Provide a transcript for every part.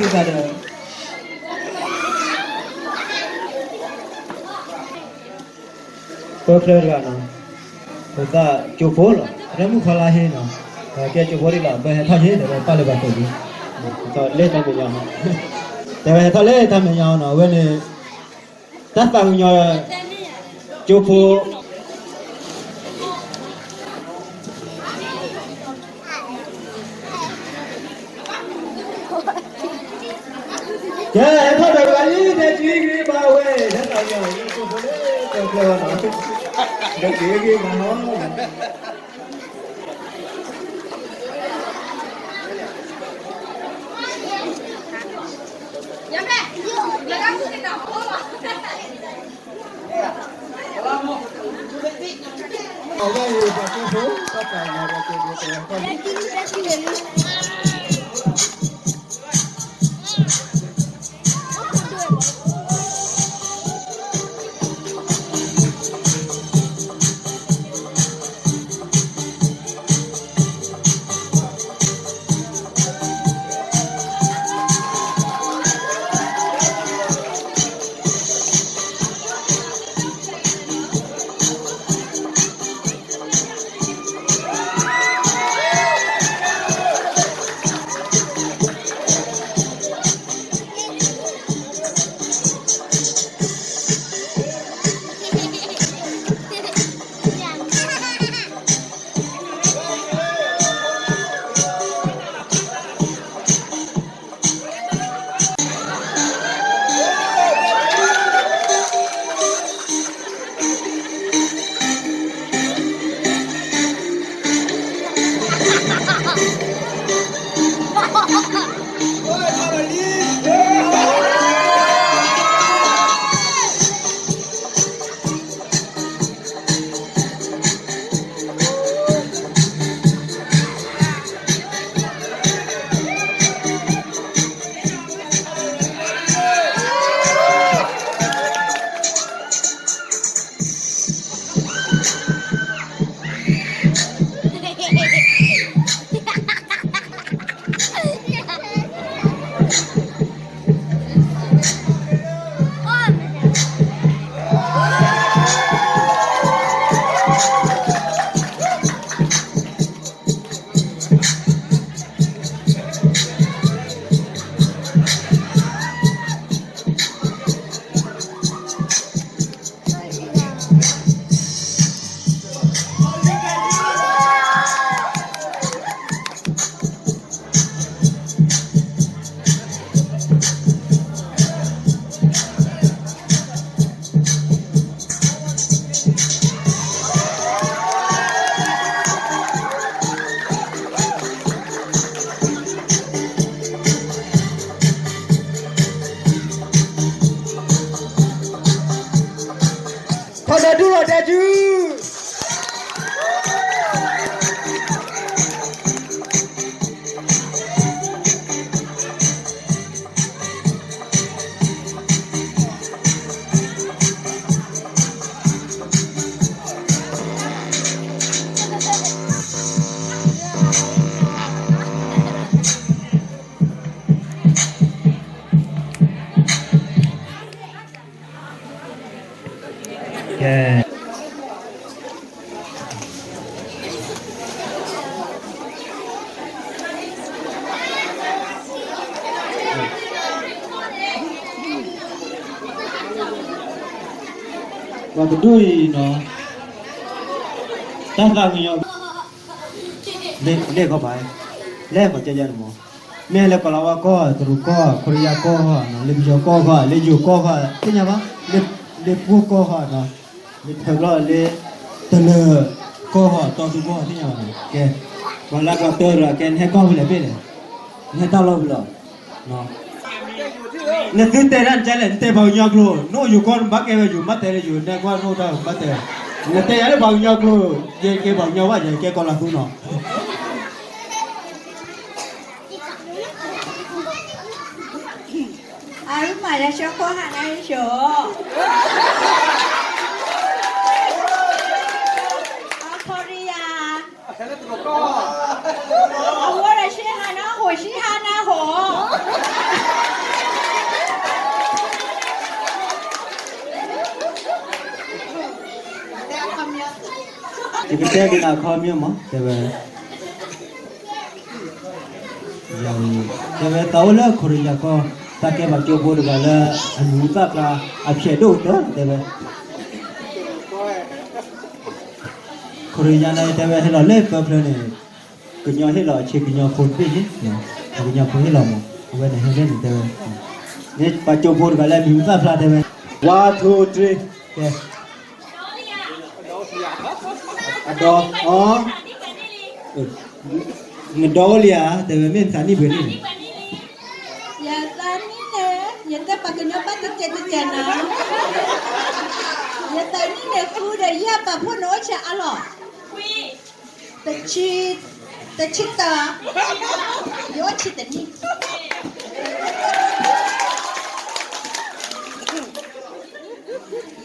ဒီး ပၢဖျၢတဂၤနီၤ, ပသးကၠိဖိလီၤ, ပတမုၣ်ခီလါဟ့နီၤ, ကဲကၠိဖိဒ်လီၤ, ပဟဲထီၣ်ယ့ၣ် ဒီးပာ်လၢပှၤသိးလံ, လၢတၢ်မဲာ်ညါ, တဲဝဲဟဲထီၣ်လၢတၢ်မဲာ်ညါနီၤ, အဝဲန့ၣ် တၢ်သးကညီၤ ကၠိဖိ ကဲ ဟဲထီၣ်ဒီးတဂၤလံ, တဲကံဂ့ၤဘၣ်ဝဲ, ဟဲထီၣ်ဒီးကၠိဖိလၢပၢဖျၢဘၣ်နီၤ, ဒီးက့ၤဂ့ၤဂ့ၤနီၤ ထီၣ်ဒီးဒူၣ်လီၤတဲာ်စု ကဲ ပှၤတဒူၣ်အံၤနီၤ, တၢ်သးကညီၤ လဲၤခီပၤ, လဲၤခီကဲယါန့ၣ်မး, မ့ၢ်လၢကီၢ်လီၤဝါကီၢ်, တရူးကီၢ်, ခိရံယါကီၢ်, လၢပယီၤကီၢ်, လၢယိၤကီၢ်, သ့ၣ်ညါဘၣ်, လၢပှိၢ်ကီၢ်, လၢထၢကျီၢ်, လၢတလၢၤကီၢ်, တီသူကီၢ်, သ့ၣ်ညါဘၣ်န့ၣ်, ကဲ, ပှၤလၢကီၢ်တၢ်ရၤကဲ နဟဲကီၢ်ဖဲလဲၣ်ဖဲလဲၣ်, နဟဲတၢ်လီၢ်ဖဲလဲၣ် နသုတဲဒၣ်နကဲလဲၣ်, နတဲပှၤကညီကျိာ်, နအိၣ်ယိၤကီၢ် နဘၣ်ကဲဝဲယိၤ, ဘၣ်တဲလၢယိၤ, နကွၢ်နအိၣ်တၢ်ဘၣ်တဲ, နတဲယၤလၢပှၤကညီကျိာ်, ယကဲပှၤကညီဘၣ်, ယကဲကီၢ်လၤသူနီၤ. အရူမၤလၢဆၢကီၢ်ဟးနၢ်ဟ့ၣ်ဆိ, အခိရံယါ, အဝဲဒၣ်ဆံဟးနၢ်ဟိ, ဆံဟးနၢ်ဟိ. ယကတဲက့ၤနၤအခီပညီမး တဲဝဲ, တဲဝဲ သးအိၣ်လၢခိရံယါကီၢ် တၢ်ကဲဘၣ်ကၠိဖိတဂၤလၢအမံၤသၣ်ဖျါ အဖျဲးဒိၣ်ကတၢၢ် တဲဝဲ ခိရံယါန့ၣ် တဲဝဲ ဟဲလီၤလၢပၢဖျၢၣ်န့ၣ် ကညီဟ့ၣ်လီၤအဆ့ကညီဖိတဘ့ၣ်န့ၣ်, ပှၤကညီဖိဟ့ၣ်လီၤမး အဝဲန့ၣ်ဟဲလၢန့ၣ်တဲဝဲ, န့ၣ်ပှၤကၠိဖိတဂၤလၢအမံၤသၣ်ဖျါတဲဝဲ, one two three, ကဲ, အဒီ, အီ, နဒီအိၣ်လံဧါ တဲဝဲ မ့ၢ်နသးနံၣ်ပှဲၤနံၣ်န့ၣ်, ယသးနံၣ်န့ၣ် ယတဲပှၤကညီဘၣ်တကဲးတကဲးနီၤ, ယသးနံၣ်န့ၣ်ဃုဒီးယဲၢ်ပာ်ဖှိၣ်န့ၣ်အိၣ်ဆံးအါလီၤ, တဆံ, တဆံတၢ, ယအိၣ်ဆံးတနံၣ်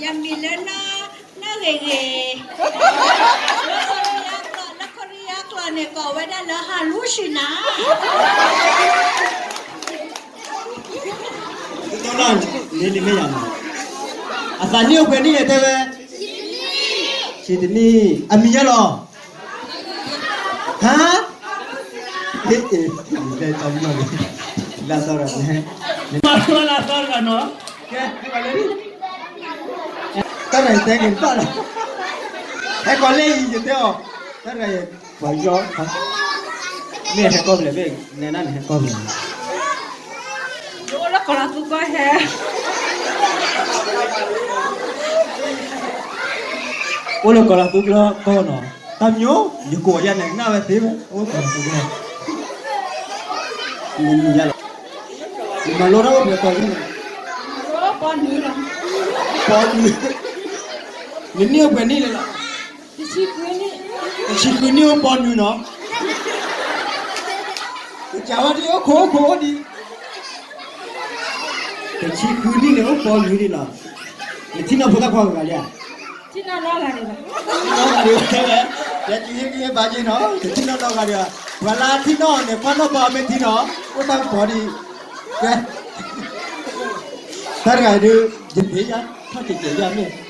ယမံၤလၢနီၢ်ဂ့ၤဂ့ၤ, လၢခိရံယါကျိာ်န့ၣ် ကိးဝဲဒၣ်လၢဟးလူၤရှံနၤ, အသးနံၣ်အိၣ်ပှဲၤနံၣ်လဲၣ်တဲဝဲ, ဆံးတနံၣ်, အမံၤယါလီၤ ဟါ, လၢသီတဂၤန့ၣ်, လၢသီတဂၤနီၤ, ကဲ, တၢ်ရဲၣ်တဲက့ၤဘၣ်လီၤ, ဟဲကီးလၢအံၤယတဲအီၤ, တၢ်ရဲၣ်, ပှၤယီ, မ့ၢ်ဟဲကီၢ်ဖဲလဲၣ်, နဲဒၣ်န့ၣ်ဟဲကီၢ်ဖဲလဲၣ် ယအိၣ်လၢကီၤလၤသူကီၢ်ဟဲ, အိၣ်လၢကီၤလၤသူကီၢ်နီၤ, တၢ်မညိ, ယကိးယၤန့ၣ် နၢ်ဝဲသ့ဝဲ, အိၣ်ကီၤလၤသူကီၢ်, နမံၤယါလီၤ, နမၤလိတၢ်အိၣ်ပှဲၤကီၢ်လံ, ပီနွံ, နနံၣ်အိၣ်ပှဲၤနံၣ်လဲၣ်လီၤ, တဆံဃုနံၣ်အိၣ်ပီနွံနီၤ, ကစၢ်ဝဲဒ်အိၣ်ခိၣ်အိၣ်ခိၣ်အိၣ်ဒံး တဆံဃုနံၣ်န့ၣ် အိၣ်ပီနွံဒံးလီၤ, နထံၣ်နီၢ်ဖိသၣ်ခွါဂၤလံဧါ, ထံၣ်နီၢ်နီၢ်ဂၤဒံးဘၣ်, ယဲကယဲကယဲဘၣ်က့ၤနီၤ, တထံၣ်နီၢ်နီၢ်ဂၤဒံးဘၣ်, ပှၤလၢထံၣ်နီၢ်န့ၣ် ကွၢ်နီၢ်ပၤမ့ၢ်ထံနီၤ, အိၣ်တၢ်ကပီၤဒံး, ကဲ, တၢ်တဂၤဒုး, ယဘ့ၣ်ယါ, ထီၣ်ကဲးကဲးယါမ့ၢ်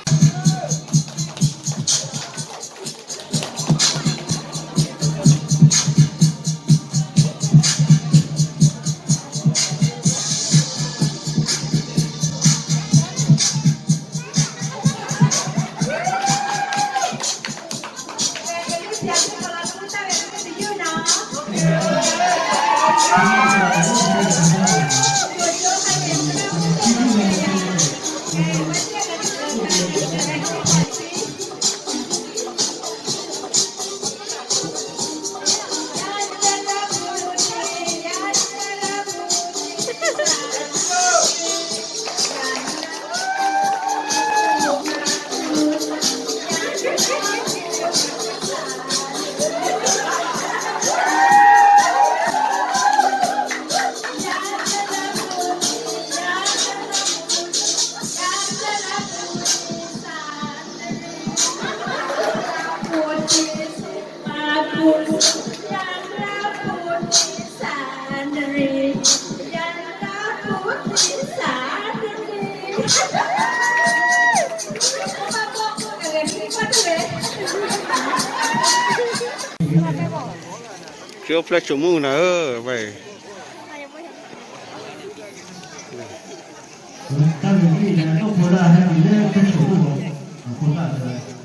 ကၠိဖျဲၣ်ဆိကမိၣ်နၤဧၢ, တၢ်ဂ့ၢ်န့ၣ် ဒိၣ်ဖိဒၣ်ဟဲမံၤလၢဖျဲၣ်ဆိကမိၣ်လီၤ, အဖိသၣ်တဲဝဲ